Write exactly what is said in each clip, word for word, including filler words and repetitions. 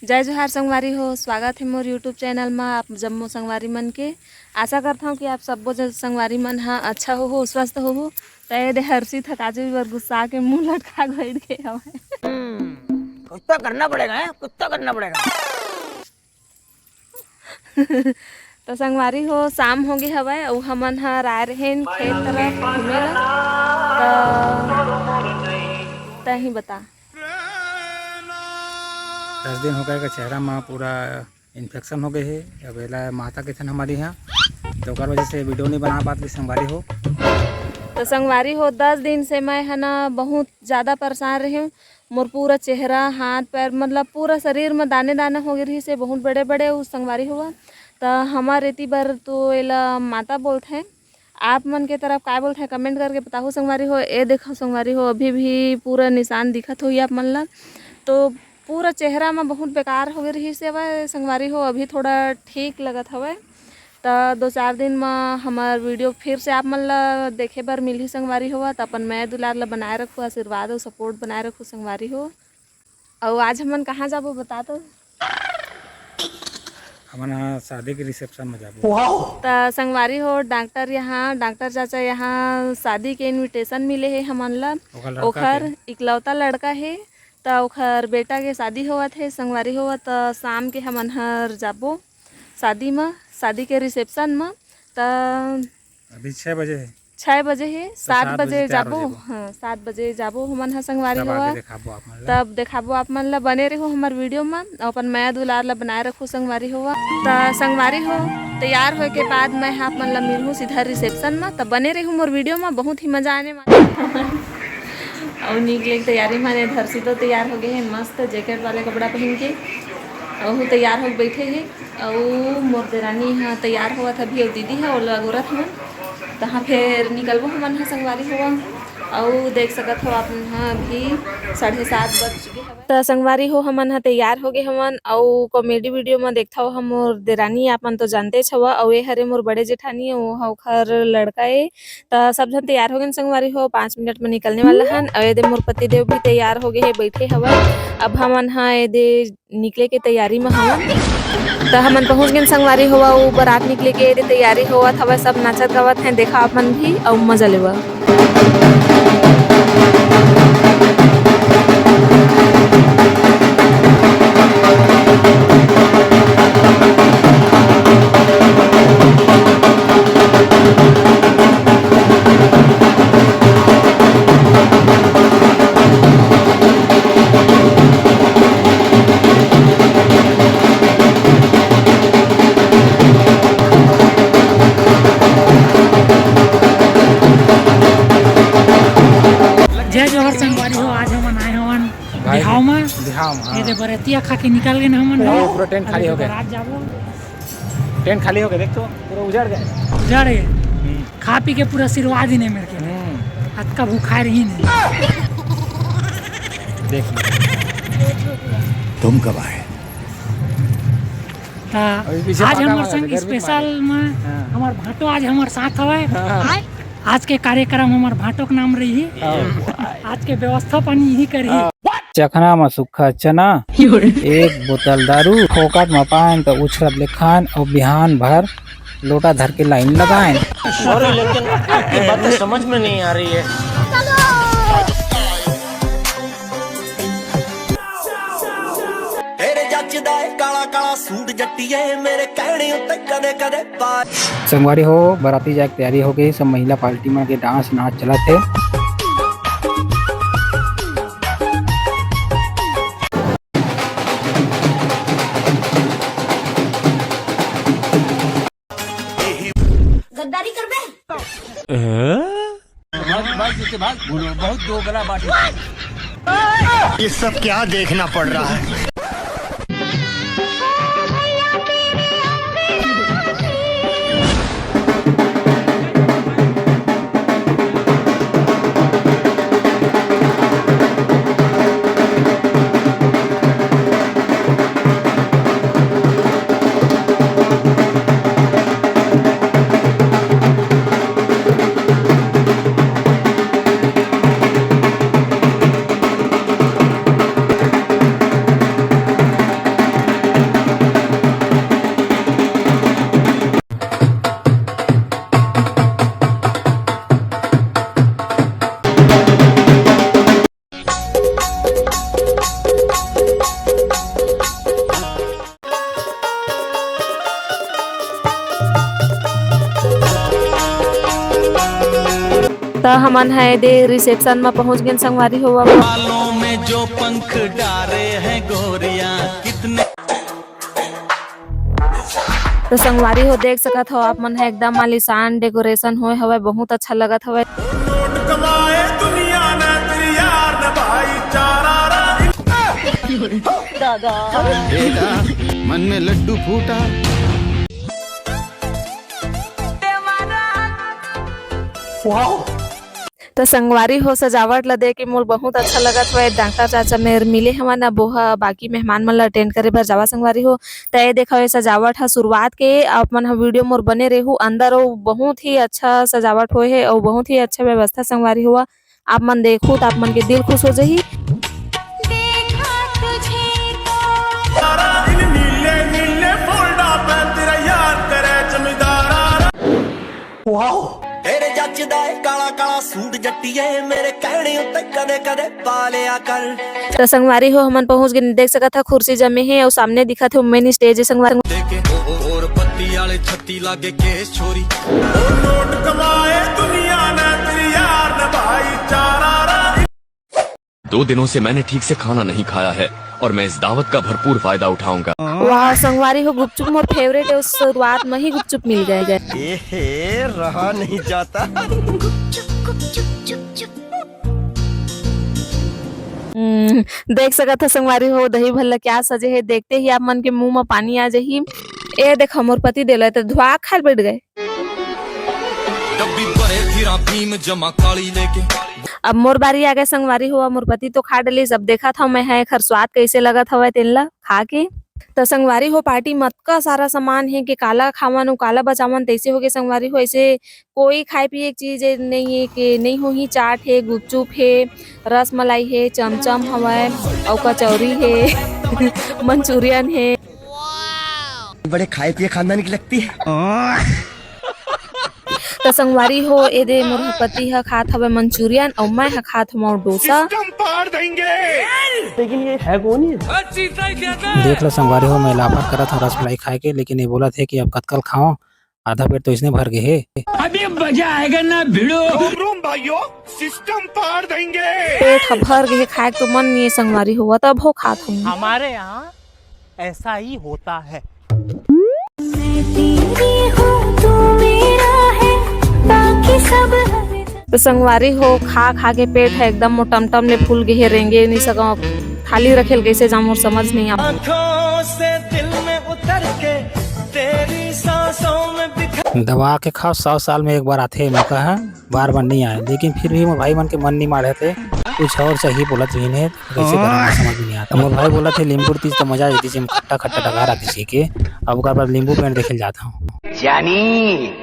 जय जोहार संगवारी हो, स्वागत हे मोर YouTube चैनल म आप जम्मो संगवारी मन के। आशा करथंव कि आप सब्बो जन संगवारी मन ह अच्छा होहू, स्वस्थ होहू। त ए दे हर्षित ह काजू बर गुस्सा के मुंह लटका के बइठ गे हवय। हम्म, कुछ तो करना पड़ेगा, हैं? कुछ तो करना पड़ेगा। त संगवारी हो, शाम हो गे हवय अउ हमन ह आए रहेन खेत तरफ घूमे ला। त तहीं बता। दस दिन हो गए का चेहरा म पूरा इन्फेक्शन हो गए हे। अब एला माता के थन हमारी यहाँ, तो ओकर वजह से वीडियो नहीं बना पात रही संगवारी हो। तो संगवारी हो, दस दिन से मैं है ना बहुत ज़्यादा परेशान रही हूँ। मोर पूरा चेहरा, हाथ, पैर, मतलब पूरा शरीर में दाने दाने हो गए रही से बहुत बड़े बड़े। उस संगवारी हुआ तो हमारे एती बर तो एला माता बोलथे। आप मन के तरफ काय बोलथे, कमेंट करके बताहू संगवारी हो। ए देखो संगवारी हो, अभी भी पूरा निशान दिखत होही आप मन ला। तो पूरा चेहरा म बहुत बेकार हो गए रहिस हवय संगवारी हो, अभी थोड़ा ठीक लगत हवय। त दो चार दिन म हमर वीडियो फिर से आप मन ला देखे बर मिलही संगवारी हो। त अपन मया दुलार ला बनाए रखू, आशीर्वाद अउ सपोर्ट बनाए रखू संगवारी हो। अउ आज हमन कहाँ जाबो बता तो? हमन ह शादी के रिसेप्शन में जाबो। त संगवारी हो, डॉक्टर यहाँ, डॉक्टर चाचा यहाँ शादी के इनविटेशन मिले हे हमन ला। ओकर लड़का ओकर के। इकलौता लड़का हे, त ओकर बेटा के शादी होवत हे संगवारी हो। त शाम के हमन हर जाबो शादी म, शादी के रिसेप्शन म। त अभी छः बजे हे। छः बजे हे, तो सात सात बजे बजे तैयार हो जाबो। जाबो। हाँ, सात बजे जाबो हमन ह संगवारी तब होवा। आगे देखाबो आप मन ला। तब देखाबो आप मन ला, बने रहो हमर वीडियो म, अउ अपन मया दुलार ला बनाए रखो संगवारी होवा। त संगवारी हो, तैयार होए के बाद मैं ह आप मन ला मिलहूँ सीधा रिसेप्शन म। त बने रहो मोर वीडियो म, बहुत ही मजा आने वाला हे। अउ निकले के तैयारी माने धरसी तो तैयार हो गए हे मस्त जैकेट वाले कपड़ा पहन के। अउ तैयार हो बैठे हे। अउ मोर देरानी ह तैयार होवत हे अभी, अउ दीदी ह ओला अगोरत हवन। तहाँ फेर निकलबो हमन ह संगवारी होवा। अउ देख सकत हो आप मन ह अभी साढ़े सात बज चुके हवय। त संगवारी हो हमन ह तैयार हो गे हवन अउ कॉमेडी वीडियो म देखथव हम मोर देरानी, आप मन तो जानते हव। अउ ए हरे मोर बड़े जेठानी, ओ ह ओखर लड़का ए। त सब झन तैयार हो गेन संगवारी हो, पाँच मिनट म निकलने वाला हन। अउ एदे मोर पति देव भी तैयार हो गे हे, बैठे हवन। अब हमन ह एदे निकले के तैयारी म हवन। त हमन पहुंच गेन संगवारी होवा, उ बरात निकले के तैयारी होवत हवय, सब नाचत गावत हैं। देखा आप मन भी अउ मजा लेवा। जय जोहार संगवारी हो, आज हमन आए हवन भाई, बिहाव म। बिहाव म, हाँ। ये दे बरतिया खा के निकल गए हमन। पूरा टेंट खाली हो गए। रात जाबो। टेंट खाली हो गए, देख तो पूरा उजड़ गए। उजड़ गए। हम्म। खा पी के पूरा आशीर्वाद ही नहीं मेरे के। हम्म। अतका भूखा रही नहीं। देख लो। तुम कब आए? त अभी पीछे आज पाटा हमर मारा संग था, गर्मी स्पेशल मारे। म हाँ। हमर भांटो आज हमर साथ हवय। हाँ। आज के कार्यक्रम हमर भांटो के नाम रही। हाँ। आज के व्यवस्था पानी यही करी। हाँ। चखना म सुक्खा चना, एक बोतल दारू, फोकट म पान त उछरत ले खान अउ बिहान भर लोटा धर के लाइन लगाएन। सॉरी, लेकिन आपकी बातें समझ में नहीं आ रही है। तेरे जचदा है काला काला सूट जट्टिए, मेरे कहने उत्ते कदे कदे पा। संगवारी हो, बराती जाए के तैयारी हो गई, सब महिला पार्टी मन के डांस नाच चलत हे। गद्दारी करबे? भाग, भाग, पीछे भाग। बहुत दो गला बाटी। ये सब क्या देखना पड़ रहा है? त हमन ह एदे reception म पहुंच गेन संगवारी हो। बालों में जो पंख डारे हैं गोरियां, कितने तो संगवारी हो, देख सकत हो आप मन ह एकदम आलीशान decoration होए हवय, बहुत अच्छा लगत हवय। नोट कमाए दुनिया ने तेरी यार ने भाईचारा रे। दादा। बेटा, मन में लड्डू फूटा। त संगवारी हो, सजावट ल देख के मोर बहुत अच्छा लगत हवय। डॉक्टर चाचा मेर मिले हवन, अब ओहा बाकी मेहमान मन ल attend करे बर जावा संगवारी हो। त ये देखो, ये सजावट ह शुरुआत के, आप मन ह video मोर बने रहू। अंदर अउ बहुत ही अच्छा सजावट होए हे अउ बहुत ही अच्छा व्यवस्था संगवारी हो। आप मन देखहू त आप मन के दिल खुश हो जाही। इन नीले नीले folder पे तेरा यार करे जमींदारा। वाओ। तेरे जचदा है काला काला सूट जट्टिए, मेरे कहने उत्ते कदे कदे पा लिया कर। त संगवारी हो, हमन पहुंच गेन, देख सकत ह कुर्सी जमे हे अउ सामने दिखत हे main stage हे संगवारी। देखे ओ, ओ, और पत्ती आले छत्ती लागे केस छोरी। ओ नोट कमाए दुनिया ने तेरी यार ने भाईचारा रे। दो दिनों से मैंने ठीक से खाना नहीं खाया है और मैं इस दावत का भरपूर फायदा उठाऊंगा। वाह संगवारी हो, गुपचुप मोर favourite हे, शुरुआत में ही गुपचुप मिल गए। ए हे, रहा नहीं जाता। हम्म, देख सकत हो संगवारी हो, दही भल्ला क्या सजे हे, देखते ही आप मन के मुंह में पानी आ जाही। ए देखो, मोर पति देला त धुआ खाल बैठ गए। डब्बी भरे फिरा भीम जमा काली लेके। अब मोर बारी आ गए संगवारी हो, मोर पति तो खा डलिस। अब देखत हव मैं ह एखर स्वाद कैसे लगत हवय तेन ला खा के। त संगवारी हो, party म अतका सारा सामान हे कि काला खावन अउ काला बचावन, तैसे होगे संगवारी हो। ऐसे कोई खाए पिए के चीज नहीं हे कि नहीं होही। चाट हे, गुपचुप हे, रसमलाई हे, चमचम हवय, अउ कचौरी हे, मंचूरियन हे। बड़े खाए पिए खानदान की लगती है। त संगवारी हो, एदे मोर पति ह खात हवय मंचूरियन अउ मैं ह खात हवं डोसा। सिस्टम पार देंगे। लेकिन ये है कौन ये? देख लो संगवारी हो, मैं लापत करत हवं रसमलाई खाए के, लेकिन ये बोलत हे कि अब कतकल खाओ, आधा पेट तो इसने भर गए हे। अभी मजा आएगा ना भिड़ो। रूम रूम भाइयों, सिस्टम पार देंगे। पेट ह भर गए हे, खाए के तो मन नहीं हे संगवारी हो, तब हो खात हवं। हमारे यहाँ ऐसा ही होता है। मैं तेरी हूँ, तू मेरा है, बाकी सब हर जगह। तो संगवारी हो, खा खा के पेट ह एकदम मोटमटम ले फूल गे हे, रेंगे नहीं सकव, थाली रखे ल कैसे जाम, मोर समझ नहीं आव। आँखों से दिल में उतर के तेरी सांसों में बिखर। दबा के खाओ, सौ साल में एक बार आथे मौका है। बार बार नहीं आए, लेकिन फिर भी मोर भाई मन के मन नहीं माढ़े थे, कुछ और सही बोलत रहिन हे, कैसे करना समझ में नहीं आता। मोर भाई बोलत हे नींबू तीज तो मजा आ जाती, जेम खट्टा खट्टा डकार आती छी के, अब ओकर बाद नींबू पेंट देखे ल जात हूँ। जानी।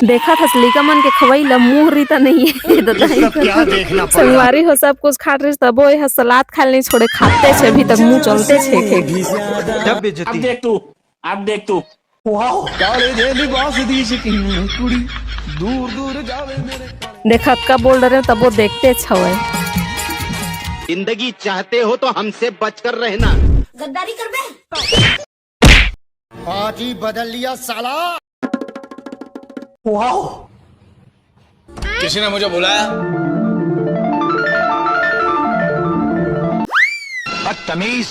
देखत हस लइका मन के खवई ल, मुंह रीता नहीं है। दादा, ये सब क्या देखना पड़ रहा है? संगवारी हो, सब कुछ खात रहिस, तबो ये ह सलाद खाल नहीं छोड़े, खाते छे अभी तक, मुंह चलते छे के। जब बेइज्जती। अब देख तू, अब देख तू। वाओ, काले दे लिबास दी शिकीन कुड़ी, दूर दूर जावे मेरे काले। देख, अतका बोल डरे तबो देखते छवय। जिंदगी चाहते हो तो हमसे बचकर रहना। गद्दारी करबे? पार्टी बदल लिया साला। वाओ। किसी ने मुझे बुलाया? बदतमीज।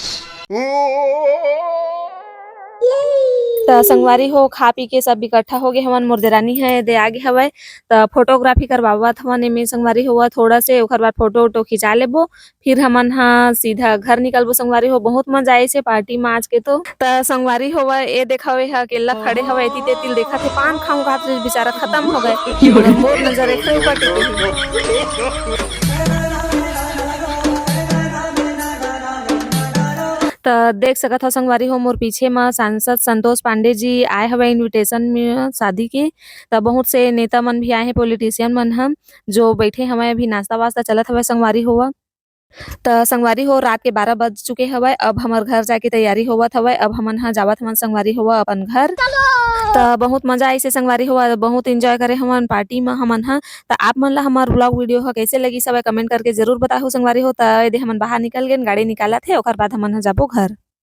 त संगवारी हो, खा पी के सब इकट्ठा हो गे हवन। मोर देरानी ह एदे आ गे हवय, त photography करवावत हवन एमे संगवारी हो, थोड़ा से ओखर बाद photo वोटो खिंचा लेबो। फिर हमन ह सीधा घर निकलबो संगवारी हो। बहुत मजा आइस हे party म आज के तो। त संगवारी हो, ए देखव, ए ह अकेल्ला खड़े हवय, एती तेती ल देखत हे, पान खाहूं कहत रहिस, बेचारा खतम हो गए। मगर मोर नजर एकरे ऊपर टिके हे। त देख सकत हव संगवारी हो, मोर पीछे म सांसद संतोष पांडे जी आए हवय invitation म शादी के। त बहुत से नेता मन भी आए हे, politician मन ह, जो बैठे हवय, अभी नाश्ता वास्ता चलत हवय संगवारी हो। त संगवारी हो, रात के बारह बज चुके हवय, अब हमर घर जाके तैयारी होवत हवय। अब हमन ह जावत हवन संगवारी हो अपन घर। त बहुत मजा आइस हे संगवारी हो, बहुत enjoy करे हवन party म हमन ह। त आप मन ला हमर vlog video ह कैसे लगिस हवय, comment करके जरूर बताहू संगवारी हो। त एदे हमन बाहर निकल गेन, गाड़ी निकालत हे, ओकर बाद हमन ह जाबो घर।